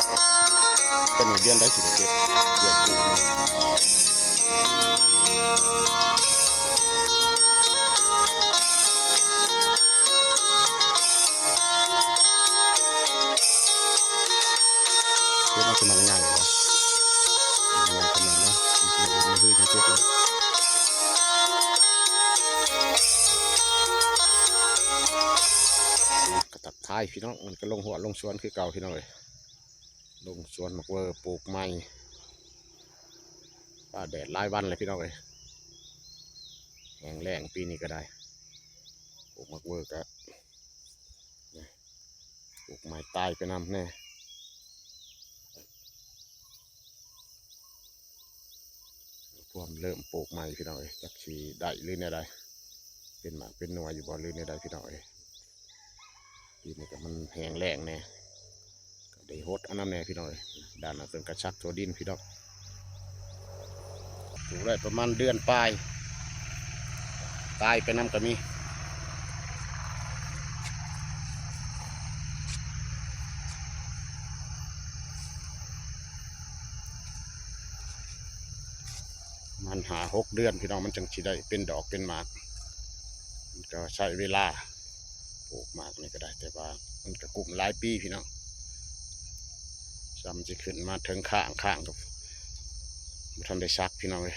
ເດືອນນີ້ເດືອນໃດຊິໄດ້ເກັບ ເດືອນກຸມນີ້ ເກັບເອົາຕົວໃຫຍ່ໆເນາະ ຕົວໃຫຍ່ຕົວໜຶ່ງເນາະ ມັນຄືຈັ່ງເກັບເນາະ. ກະທັກທາຍພີ່ນ້ອງ ມັນກະລົງຮົ້ວລົງສວນຄືເກົ່າພີ່ນ້ອງເອີຍ. ລົງສວນໝາກເວີປູກໃໝ່ ຟ້າແດດຫຼາຍວັນແລ້ວພີ່ນ້ອງເອີຍ ແຫ້ງແລ້ງປີນີ້ກະໄດ້ ປູກໝາກເວີກະ ປູກໃໝ່ຕາຍໄປນຳແນ່ ພວມເລີ່ມປູກໃໝ່ພີ່ນ້ອງເອີຍ ຈັກຊິໄດ້ຫຼືແນວໃດ ເປັນໝາກເປັນໜ່ວຍຢູ່ບໍ່ຫຼືແນວໃດພີ່ນ້ອງເອີຍ. ປີນີ້ກະມັນແຫ້ງແລ້ງແນ່ ກະໄດ້ຫົດເອົານຳແນ່ພີ່ນ້ອງເອີຍ. ດ້ານນັ້ນເພິ່ນກະສັກຖົ່ວດິນພີ່ນ້ອງ ປູກໄດ້ປະມານເດືອນປາຍ ຕາຍໄປນຳກະມີ ປະມານຫ້າຫົກເດືອນພີ່ນ້ອງ ມັນຈັ່ງຊິໄດ້ເປັນດອກເປັນໝາກ ມັນກະໃຊ້ເວລາ ປູກໝາກນີ້ກະໄດ້ ແຕ່ວ່າມັນກະກຸ້ມຫຼາຍປີພີ່ນ້ອງ ສ່ຳຊິຂຶ້ນມາເຖິງຂ້າງ ຂ້າງກະບໍ່ທັນໄດ້ສັກພີ່ນ້ອງເອີຍ.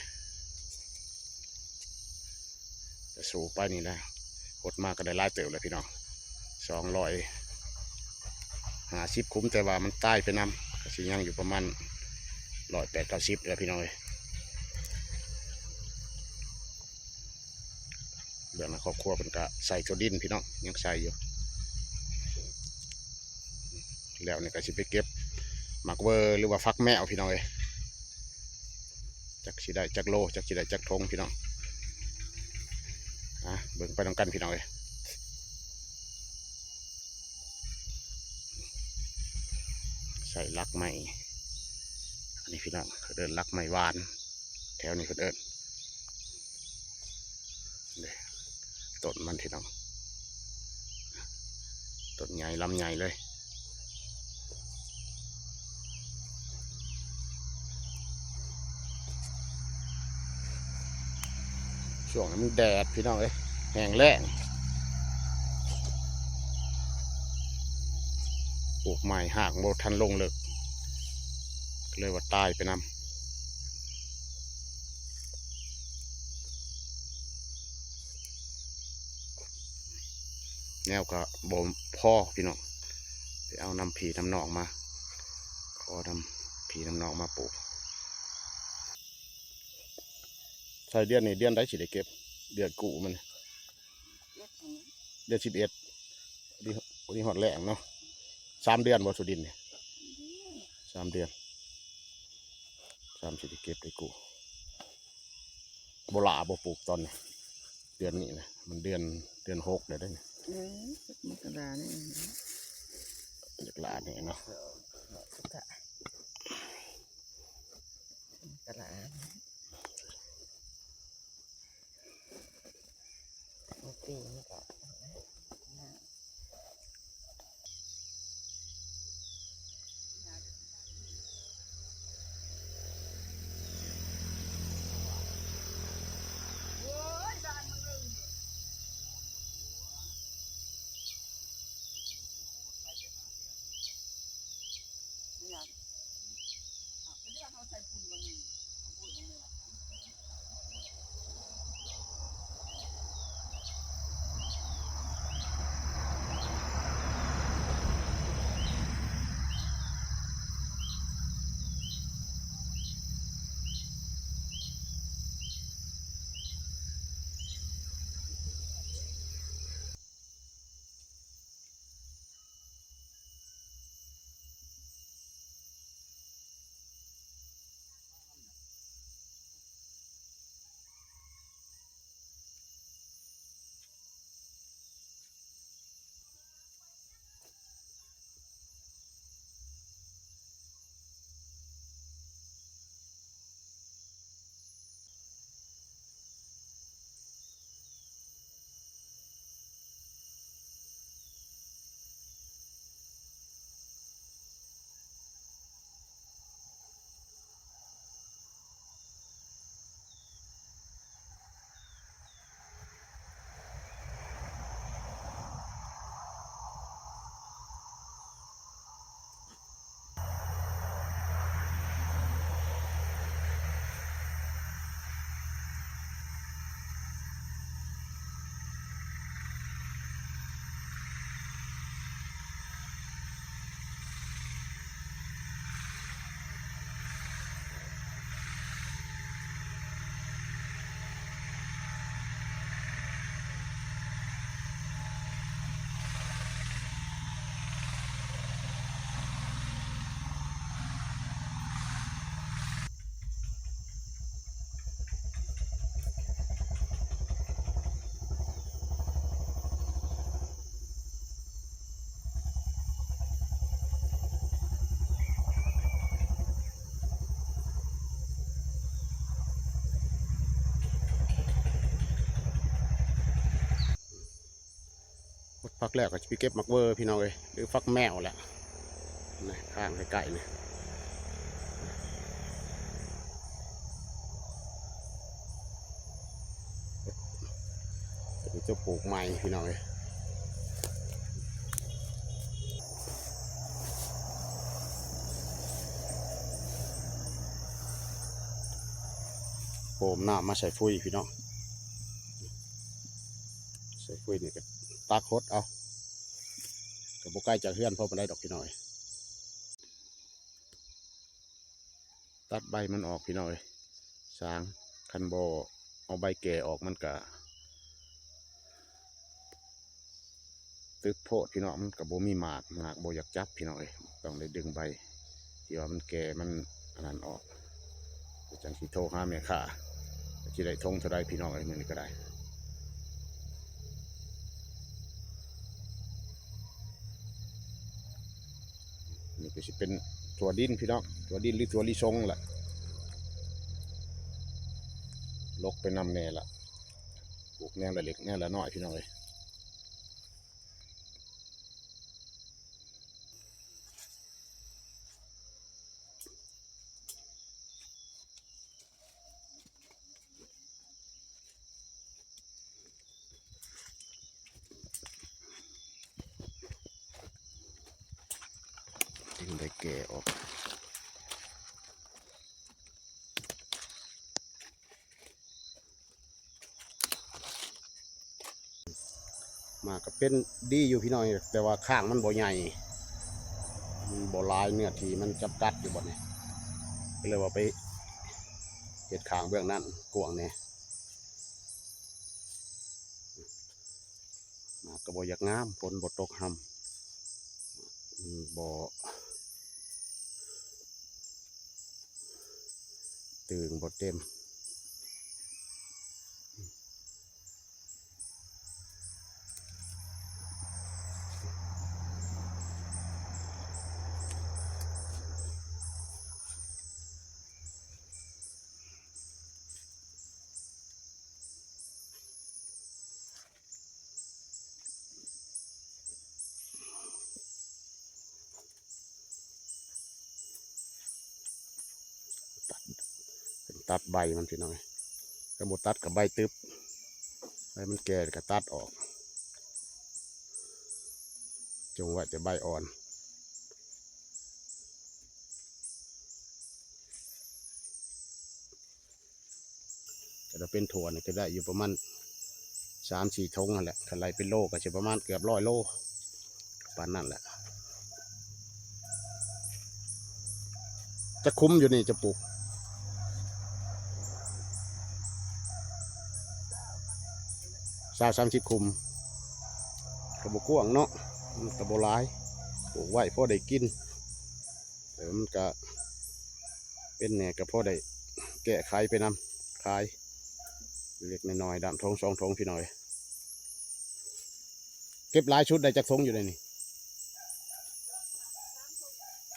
ກະສູ້ໄປນີ້ແຫຼະ ຫົດມາກະໄດ້ຫຼາຍເຕີບແລ້ວພີ່ນ້ອງ ສອງຮ້ອຍຫ້າສິບຂຸມ ແຕ່ວ່າມັນຕາຍໄປນຳ ກະຊິຍັງຢູ່ປະມານຮ້ອຍແປດເກົ້າສິບແຫຼະພີ່ນ້ອງເອີຍ. ເບື້ອງໜ້າຄອບຄົວເພິ່ນກະໃສ່ຖົ່ວດິນພີ່ນ້ອງ ຍັງໃສ່ຢູ່ ແລ້ວນີ້ກະຊິໄປເກັບໝາກເວີ ຫຼືວ່າຝັກແມວພີ່ນ້ອງເອີຍ. ຈັກຊິໄດ້ຈັກໂລ ຈັກຊິໄດ້ຈັກຖົງພີ່ນ້ອງ ອາ ເບິ່ງໄປນຳກັນພີ່ນ້ອງເອີຍ. ໃສ່ຫຼັກໄມ້ ອັນນີ້ພີ່ນ້ອງ ເອີ້ນຫຼັກໄມ້ຫວານ ແຖວນີ້ເພິ່ນເອີ້ນ ນີ້ ຕົ້ນມັນພີ່ນ້ອງ ຕົ້ນໃຫຍ່ລຳໃຫຍ່ເລີຍ. ຊ່ວງນີ້ມັນແດດພີ່ນ້ອງເອີຍ ແຫ້ງແລ້ງ ປູກໃໝ່ຮາກບໍ່ທັນລົງເລິກ ກະເລີຍວ່າຕາຍໄປນຳ. ແນວກະບໍ່ພໍພີ່ນ້ອງ ໄປເອົານຳພີ່ນຳນ້ອງມາ ຂໍນຳພີ່ນຳນ້ອງມາປູກ. ໃສ່ເດືອນນີ້ ເດືອນໃດຊິໄດ້ເກັບ ເດືອນກຸມັນ ເດືອນສິບເອັດ ພໍດີຮອດແລ້ງເນາະ. ສາມເດືອນບໍ່ ຖົ່ວດິນນີ້ ສາມເດືອນ ສາມ ຊິໄດ້ເກັບໄດ້ກູ້. ບໍ່ຫຼ້າບໍ່ປູກຕອນນີ້ ເດືອນນີ້ນະ ມັນເດືອນ ເດືອນຫົກແລ້ວເດ້ນີ້. ເອີ ມະກະລານີ້ ຢາກຫຼ້າແນ່ເນາະ ມະກະລາ. ພັກແລ້ວກໍຊິໄປເກັບໝາກເວີພີ່ນ້ອງເອີຍ ຫຼືຝັກແມວແຫຼະ ນີ້ຂ້າງໃກ້ໆນີ້ ເປັນເຈົ້າປູກໃໝ່ພີ່ນ້ອງເອີຍ ໂຮມນ້ຳມາໃສ່ຟຸຍພີ່ນ້ອງ ໃສ່ຟຸຍນີ້ກໍຕັກຫົດເອົາ ກໍບໍ່ໄກຈາກເຮືອນພໍປານໃດດອກພີ່ນ້ອງເອີຍ ຕັດໃບມັນອອກພີ່ນ້ອງເອີຍ ສາງ ຄັນບໍ່ເອົາໃບແກ່ອອກມັນກະຕຶບໂພດພີ່ນ້ອງ ມັນກະບໍ່ມີໝາກ ໝາກບໍ່ຢາກຈັບພີ່ນ້ອງເອີຍ ຕ້ອງໄດ້ດຶງໃບທີ່ວ່າມັນແກ່ ມັນອັນນັ້ນອອກ ຈັ່ງຊິໂທຫາແມ່ຄ້າ ຊິໄດ້ຖົງເທົ່າໃດພີ່ນ້ອງເອີຍ ມື້ນີ້ກໍໄດ້ ນີ້ກໍຊິເປັນຖົ່ວດິນພີ່ນ້ອງ ຖົ່ວດິນ ຫຼືຖົ່ວລິສົງລະ ລົກໄປນຳແດ່ລະ ປູກແນວລະເລັກແນວລະນ້ອຍພີ່ນ້ອງເອີຍ ຈຶ່ງໄດ້ແກ່ອອກ ໝາກກໍເປັນດີຢູ່ພີ່ນ້ອງ ແຕ່ວ່າຂ້າງມັນບໍ່ໃຫຍ່ ມັນບໍ່ຫຼາຍ ເນື້ອທີ່ມັນຈຳກັດຢູ່ບ່ອນນີ້ ກໍເລີຍວ່າໄປເຮັດຂ້າງເບື້ອງນັ້ນກວ້າງແດ່ ໝາກກໍບໍ່ຢາກງາມ ຝົນບໍ່ຕົກຮຳ ມັນບໍ່ ຕື່ງບໍ່ເຕັມ ຕັດ ຕັດໃບມັນພີ່ນ້ອງ ຄັນບໍ່ຕັດກໍໃບຕຶບ ໃບມັນແກ່ກໍຕັດອອກ ຈົ່ງໄວ້ແຕ່ໃບອ່ອນ ກໍໄດ້ເປັນຖົ່ວນີ້ກໍໄດ້ຢູ່ປະມານສາມສີ່ຖົງຫັ້ນແຫຼະ ຄັນໄລ່ເປັນໂລກໍຊິປະມານເກືອບຮ້ອຍໂລ ປານນັ້ນແຫຼະ ຈັກຄຸມຢູ່ນີ້ຈະປູກ ຊາວ ສາມສິບຄຸມ ກໍບໍ່ກວ້າງເນາະ ມັນກໍບໍ່ຫຼາຍ ປູກໄວ້ພໍໄດ້ກິນ ແຕ່ມັນກະເປັນແດ່ ກະພໍໄດ້ແກ້ໄຂໄປນຳ ຂາຍເລັກໆນ້ອຍໆ ດ້າມຖົງສອງຖົງພີ່ນ້ອງເອີຍ ເກັບຫຼາຍຊຸດໄດ້ຈັກຖົງຢູ່ໃນນີ້?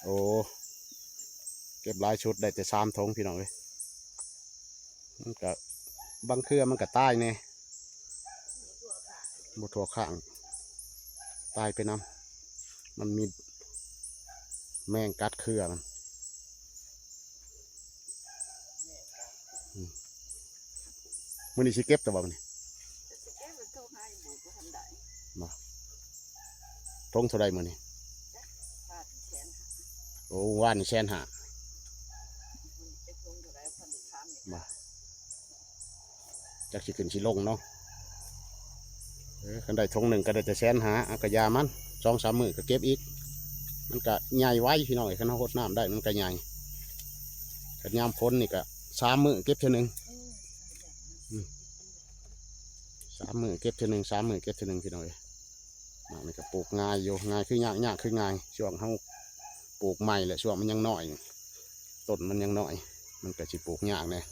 ໂອ້ ເກັບຫຼາຍຊຸດໄດ້ແຕ່ສາມຖົງພີ່ນ້ອງເອີຍ ມັນກະ ບາງເທື່ອມັນກະຕາຍແດ່ ບໍ່ທົ່ວຂ້າງ ຕາຍໄປນຳ ມັນມີແມງກັດເຄືອມັນ ອືມ ມື້ນີ້ຊິເກັບແຕ່ບໍ່ມື້ນີ້? ບໍ່ ຖົງເທົ່າໃດມື້ນີ້? ໂອ້ ວານນີ້ແສນຫ້າ ບໍ່ ຈັກຊິຂຶ້ນຊິລົງເນາະ ເອີ ຄັນໄດ້ຖົງໜຶ່ງກໍໄດ້ແຕ່ແສນຫ້າ ເອົາກະຢ່າມັນ ສອງສາມມື້ກໍເກັບອີກ ມັນກະໃຫຍ່ໄວພີ່ນ້ອງເອີຍ ຄັນເຮົາຫົດນ້ຳໄດ້ມັນກະໃຫຍ່ ຄັນຍາມຝົນນີ້ກະສາມມື້ເກັບເທື່ອໜຶ່ງ ອືມ ສາມມື້ເກັບເທື່ອໜຶ່ງ ສາມມື້ເກັບເທື່ອໜຶ່ງພີ່ນ້ອງເອີຍ ໝາກນີ້ກໍປູກງ່າຍຢູ່ ງ່າຍຄືຍາກ ຍາກຄືງ່າຍ ຊ່ວງເຮົາປູກໃໝ່ແຫຼະ ຊ່ວງມັນຍັງນ້ອຍ ຕົ້ນມັນຍັງນ້ອຍ ມັນກໍຊິປູກຍາກແດ່.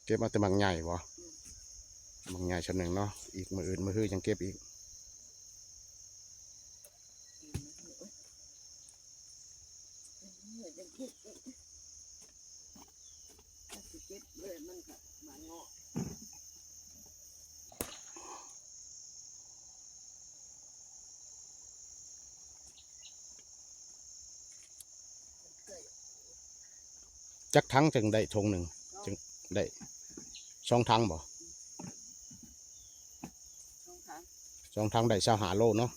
ເກັບເອົາແຕ່ໝາກໃຫຍ່ບໍ່? ໝາກໃຫຍ່ສ່ຳໜຶ່ງເນາະ ອີກມື້ອື່ນມື້ຮືຈັ່ງເກັບອີກ. ເກັບເລີຍ ມັນກໍມາເງາະ ຈັກຖັງຈຶ່ງໄດ້ຖົງໜຶ່ງ? ຈຶ່ງໄດ້ສອງຖັງບໍ? ສອງຖັງ ສອງຖັງໄດ້ຊາວຫ້າໂລເນາະ.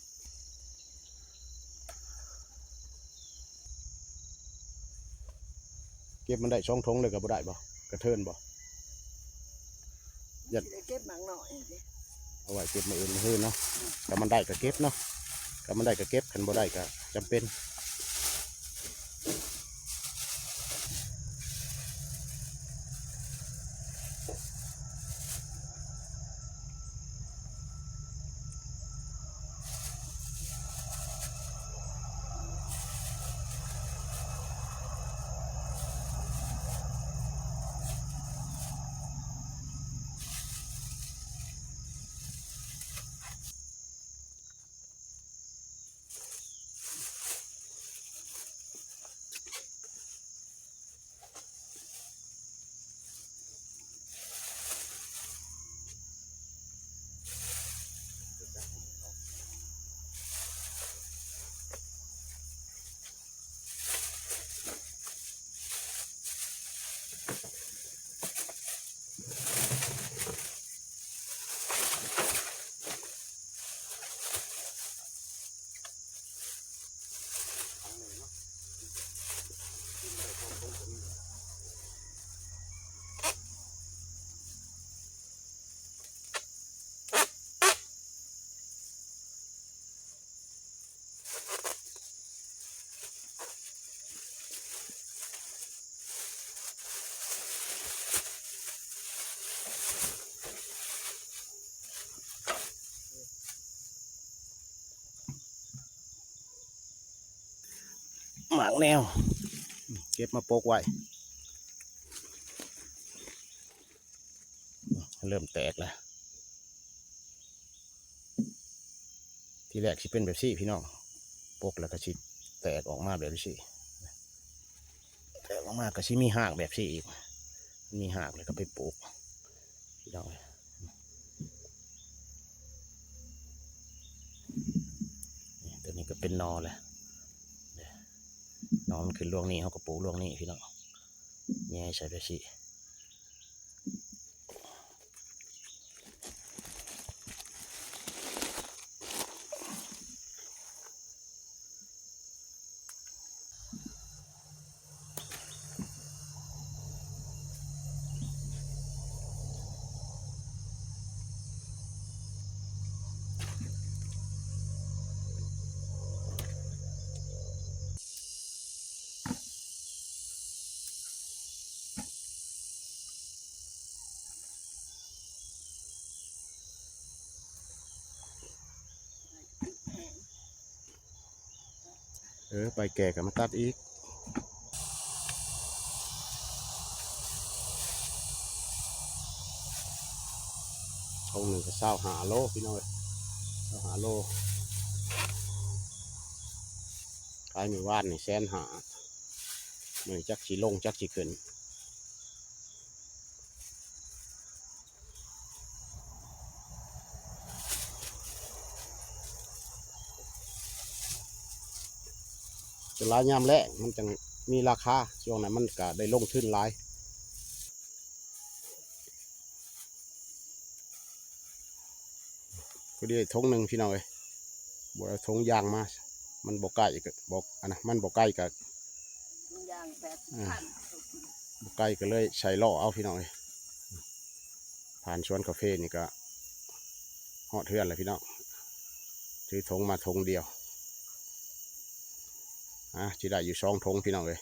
ເກັບມັນໄດ້ສອງຖົງເລີຍກໍບໍ່ໄດ້ບໍ? ກະເທີນບໍ? ຢາກ ຊິໄດ້ເກັບໝາກນ້ອຍເດ້ ເອົາໄວ້ເກັບມື້ອື່ນມື້ຮືເນາະ. ອືມ ຖ້າມັນໄດ້ກໍເກັບເນາະ ຖ້າມັນໄດ້ກໍເກັບ ຄັນບໍ່ໄດ້ກໍຈຳເປັນ. ໝາກແນວ ເກັບມາປົກໄວ້ ເລີ່ມແຕກແລ້ວ. ທີແລກຊິເປັນແບບຊີ້ພີ່ນ້ອງ ປົກແລ້ວກໍຊິແຕກອອກມາແບບຊີ້ ແຕກອອກມາກໍຊິມີຮາກແບບຊີ້ອີກ ມີຮາກແລ້ວກໍໄປປູກພີ່ນ້ອງ. ຕົວນີ້ກໍເປັນໜໍ່ແລ້ວ ໜໍ່ມັນຂຶ້ນລວງນີ້ ເຮົາກໍປູກລວງນີ້ພີ່ນ້ອງ ແຍ່ໃສ່ແບບຊີ້. ເອີ ໃບແກ່ກໍມາຕັດອີກ ຖົງໜຶ່ງກໍຊາວຫ້າໂລພີ່ນ້ອງເອີຍ ຊາວຫ້າໂລ ຂາຍມື້ວານນີ້ແສນຫ້າ ມື້ນີ້ຈັກຊິລົງຈັກຊິຂຶ້ນ. ສ່ວນຫຼາຍຍາມແລ້ງມັນຈັ່ງມີລາຄາ ຊ່ວງນັ້ນມັນກະໄດ້ລົງທຶນຫຼາຍ. ພໍດີໄດ້ຖົງໜຶ່ງພີ່ນ້ອງເອີຍ ບໍ່ໄດ້ເອົາຖົງຢາງມາ ມັນບໍ່ໃກ້ກໍບໍ່ ອັນນະ ມັນບໍ່ໄກກໍ ຢາງແປດສິບພັນ ບໍ່ໄກກໍເລີຍໃສ່ລໍ້ເອົາພີ່ນ້ອງເອີຍ. ຜ່ານສວນກາເຟນີ້ກໍຮອດເຮືອນແລ້ວພີ່ນ້ອງ ຖືຖົງມາຖົງດຽວ ອາ ຊິໄດ້ຢູ່ສອງຖົງພີ່ນ້ອງເອີຍ.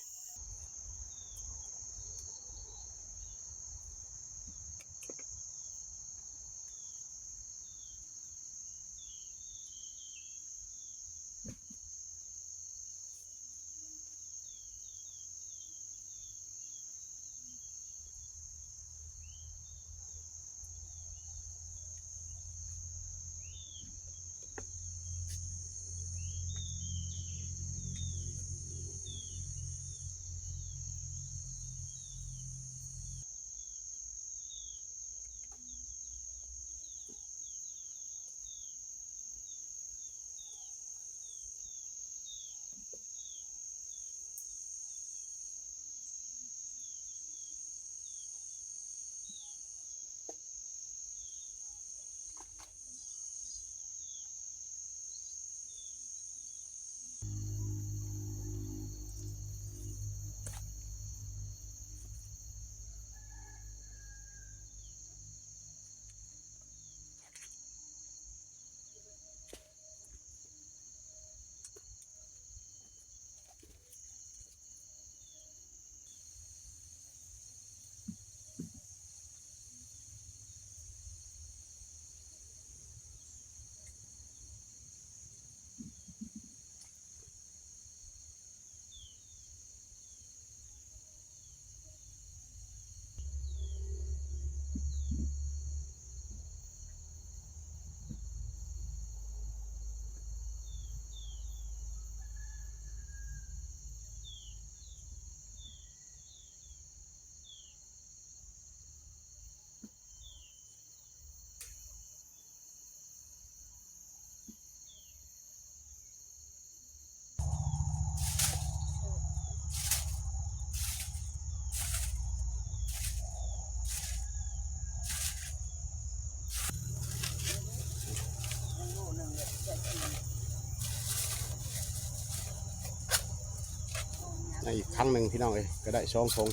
ໃນອີກຖັງໜຶ່ງພີ່ນ້ອງເອີຍ ກໍໄດ້ສອງຖົງ.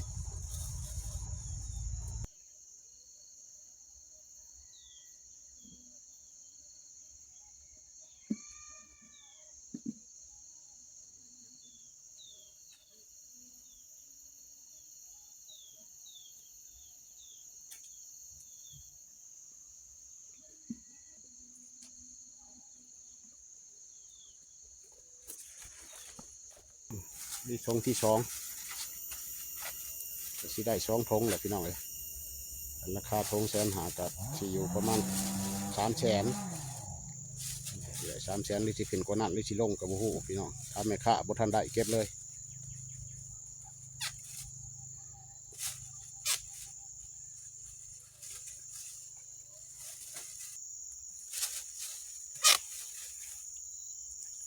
ນີ້ຖົງທີສອງ ກໍຊິໄດ້ສອງຖົງແຫຼະພີ່ນ້ອງເອີຍ. ຄັນລາຄາຖົງແສນຫ້າ ກໍຊິຢູ່ປະມານສາມແສນ ຊິໄດ້ສາມແສນ ຫຼືຊິຂຶ້ນກວ່ານັ້ນ ຫຼືຊິລົງກໍບໍ່ຮູ້ພີ່ນ້ອງ. ຖ້າແມ່ຄ້າບໍ່ທັນໄດ້ເກັບເລີຍ.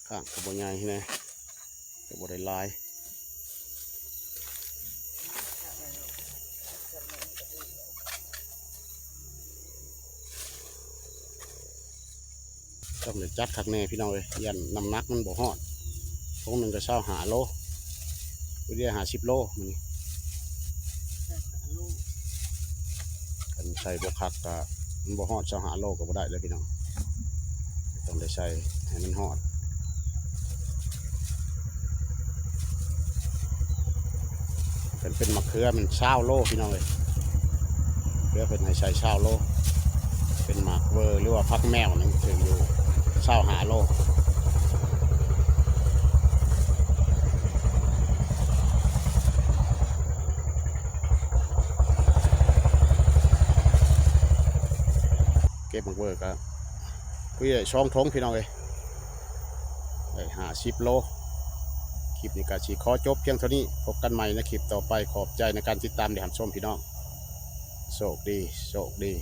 ຂ້າງກໍບໍ່ໃຫຍ່ແນ່ ກໍບໍ່ໄດ້ຫຼາຍ. ຕ້ອງໄດ້ຈັດຄັກແນ່ພີ່ນ້ອງເອີຍ ຢ້ານນ້ຳໜັກມັນບໍ່ຮອດ. ຖົງໜຶ່ງກໍຊາວຫ້າໂລ ຜູ້ດຽວຫ້າສິບໂລມື້ນີ້. ຄັນໃສ່ບໍ່ຄັກກໍມັນບໍ່ຮອດຊາວຫ້າໂລກໍບໍ່ໄດ້ເດ້ພີ່ນ້ອງ ຕ້ອງໄດ້ໃສ່ໃຫ້ມັນຮອດ. ຄັນເປັນໝາກເຂືອມັນຊາວໂລພີ່ນ້ອງເອີຍ ເຂືອເພິ່ນໃຫ້ໃສ່ຊາວໂລ. ເປັນໝາກເວີ ຫຼືວ່າຜັກແມວນັ້ນຖືກຢູ່ຊາວຫ້າໂລ. ເກັບໝາກເວີກະ ຄຸຍໄດ້ສອງຖົງພີ່ນ້ອງເອີຍ ໄດ້ຫ້າສິບໂລ. ຄລິບນີ້ກະຊິຂໍຈົບພຽງເທົ່ານີ້ ພົບກັນໃໝ່ໃນຄລິບຕໍ່ໄປ. ຂອບໃຈໃນການຕິດຕາມ ແລະ ຮັບຊົມພີ່ນ້ອງ. ໂຊກດີ ໂຊກດີ.